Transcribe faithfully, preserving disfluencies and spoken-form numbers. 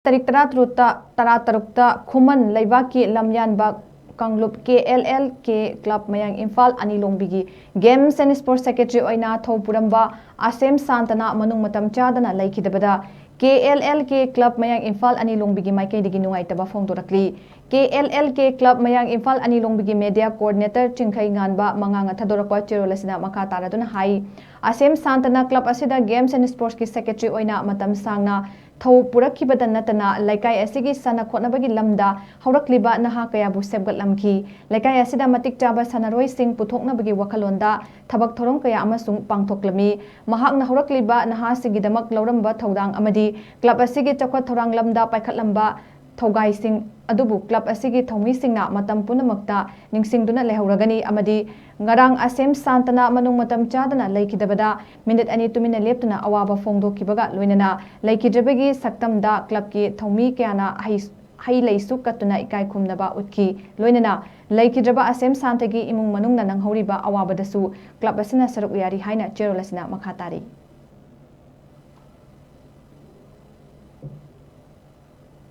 ꯇꯥꯔꯤꯛ ꯇꯔꯥꯇꯔꯨꯛꯇ, ꯇꯔꯥꯇꯔꯨꯛꯇ ꯈꯨꯃꯟ ꯂꯩꯕꯥꯛꯀꯤ ꯂꯝꯌꯥꯟꯕ ꯀꯥꯡꯂꯨꯞ ꯀꯦ ꯑꯦꯜ ꯑꯦꯜ ꯀꯦ ꯀ꯭ꯂꯕ ꯃꯌꯥꯡ ꯏꯝꯐꯥꯜ ꯑꯅꯤ ꯂꯣꯡꯕꯤꯒꯤ Games and Sports Secretary ꯑꯣꯏꯅ ꯊꯧ ꯄꯨꯔꯝꯕ ꯑꯁꯦꯝ ꯁꯥꯟꯇꯅ ꯃꯅꯨꯡ ꯃꯇꯝ ꯆꯥꯗꯅ ꯂꯩꯈꯤꯗꯕꯗ ꯀꯦ ꯑꯦꯜ ꯑꯦꯜ ꯀꯦ ꯀ꯭ꯂꯕ ꯃꯌꯥꯡ ꯏꯝꯐꯥꯜ ꯑꯅꯤ ꯂꯣꯡꯕꯤꯒꯤ ꯃꯥꯏꯀꯩꯗꯒꯤ ꯅꯨꯡꯉꯥꯏꯇꯕ ꯐꯣꯡꯗꯣꯔꯛꯂꯤ꯫ ꯀꯦ ꯑꯦꯜ ꯑꯦꯜ ꯀꯦ ꯀ꯭ꯂꯕ ꯃꯌꯥꯡ ꯏꯝꯐꯥꯜ ꯑꯅꯤ ꯂꯣꯡꯕꯤꯒꯤ media coordinator ꯆꯤꯡꯈꯩ ꯉꯥꯟꯕ ꯃꯉꯥꯡꯅ ꯊꯥꯗꯣꯔꯛꯄ ꯆꯦꯔꯣꯜ ꯑꯁꯤꯗ ꯃꯈꯥ ꯇꯥꯔꯗꯨꯅ ꯍꯥꯏ, ꯑꯁꯦꯝ ꯁꯥꯟꯇꯅ ꯀ꯭ꯂꯕ ꯑꯁꯤꯗ Games and Sportsꯀꯤ Secretary ꯑꯣꯏꯅ ꯃꯇꯝ ꯁꯥꯡꯅ ꯊꯧ ꯄꯨꯔꯛꯈꯤꯕꯗ ꯅꯠꯇꯅ ꯂꯩꯀꯥꯏ ꯑꯁꯤꯒꯤ ꯁꯥꯟꯅ ꯈꯣꯠꯅꯕꯒꯤ ꯂꯝꯗ ꯍꯧꯔꯛꯂꯤꯕ ꯅꯍꯥ ꯀꯌꯥꯕꯨ ꯁꯦꯝꯒꯠꯂꯝꯈꯤ꯫ ꯂꯩꯀꯥꯏ ꯑꯁꯤꯗ ꯃꯇꯤꯛ ꯆꯥꯕ ꯁꯥꯟꯅꯔꯣꯏꯁꯤꯡ ꯄꯨꯊꯣꯛꯅꯕꯒꯤ ꯋꯥꯈꯜꯂꯣꯟꯗ ꯊꯕꯛ ꯊꯧꯔꯝ ꯀꯌꯥ ꯑꯃꯁꯨ ꯄꯥꯡꯊꯣꯛꯂꯝꯃꯤ꯫ ꯃꯍꯥꯛꯅ ꯍꯧꯔꯛꯂꯤꯕ ꯅꯍꯥꯁꯤꯡꯒꯤꯗꯃꯛ ꯂꯧꯔꯝꯕ ꯊꯧꯗꯥꯡ ꯑꯃꯗꯤ ꯀ꯭ꯂꯕ ꯑꯁꯤꯒꯤ ꯆꯥꯎꯈꯠ ꯊꯧꯔꯥꯡ ꯂꯝꯗ ꯄꯥꯏꯈꯠꯂꯝꯕ ꯊꯧꯒꯥꯏꯁꯤꯡ ꯑꯗꯨꯕꯨ ꯀ꯭ꯂꯕ ꯑꯁꯤꯒꯤ ꯊꯧꯃꯤꯁꯤꯡꯅ ꯃꯇꯝ ꯄꯨꯝꯅꯃꯛꯇ ꯅꯤꯡꯁꯤꯡꯗꯨꯅ ꯂꯩꯍꯧꯔꯒꯅꯤ ꯑꯃꯗꯤ ꯉꯔꯥꯡ ꯑꯁꯦꯝ ꯁꯥꯟꯇꯅ ꯃꯅꯨꯡ ꯃꯇꯝ ꯆꯥꯗꯅ ꯂꯩꯈꯤꯗꯕꯗ ꯃꯤꯅꯤꯠ ꯑꯅꯤ ꯇꯨꯃꯤꯟꯅ ꯂꯦꯞꯇꯨꯅ ꯑꯋꯥꯕ ꯐꯣꯡꯗꯣꯛꯈꯤꯕꯒ ꯂꯣꯏꯅꯅ ꯂꯩꯈꯤꯗ꯭ꯔꯕꯒꯤ ꯁꯛꯇꯝꯗ ꯀ꯭ꯂꯕꯀꯤ ꯊꯧꯃꯤ ꯀꯌꯥꯅ ꯍꯩ ꯍꯩ ꯂꯩꯁꯨ ꯀꯠꯇꯨꯅ ꯏꯀꯥꯏ ꯈꯨꯝꯅꯕ ꯎꯠꯈꯤ꯫ ꯂꯣꯏꯅꯅ ꯂꯩꯈꯤꯗ꯭ꯔꯕ ꯑꯁꯦꯝ ꯁꯥꯟꯇꯒꯤ ꯏꯃꯨꯡ ꯃꯅꯨꯡꯅ ꯅꯪꯍꯧꯔꯤꯕ ꯑꯋꯥꯕꯗꯁꯨ ꯀ꯭ꯂꯕ ꯑꯁꯤꯅ ꯁꯔꯨꯛ ꯌꯥꯔꯤ ꯍꯥꯏꯅ ꯆꯦꯔꯣꯜ ꯑꯁꯤꯅ ꯃꯈꯥ ꯇꯥꯔꯤ꯫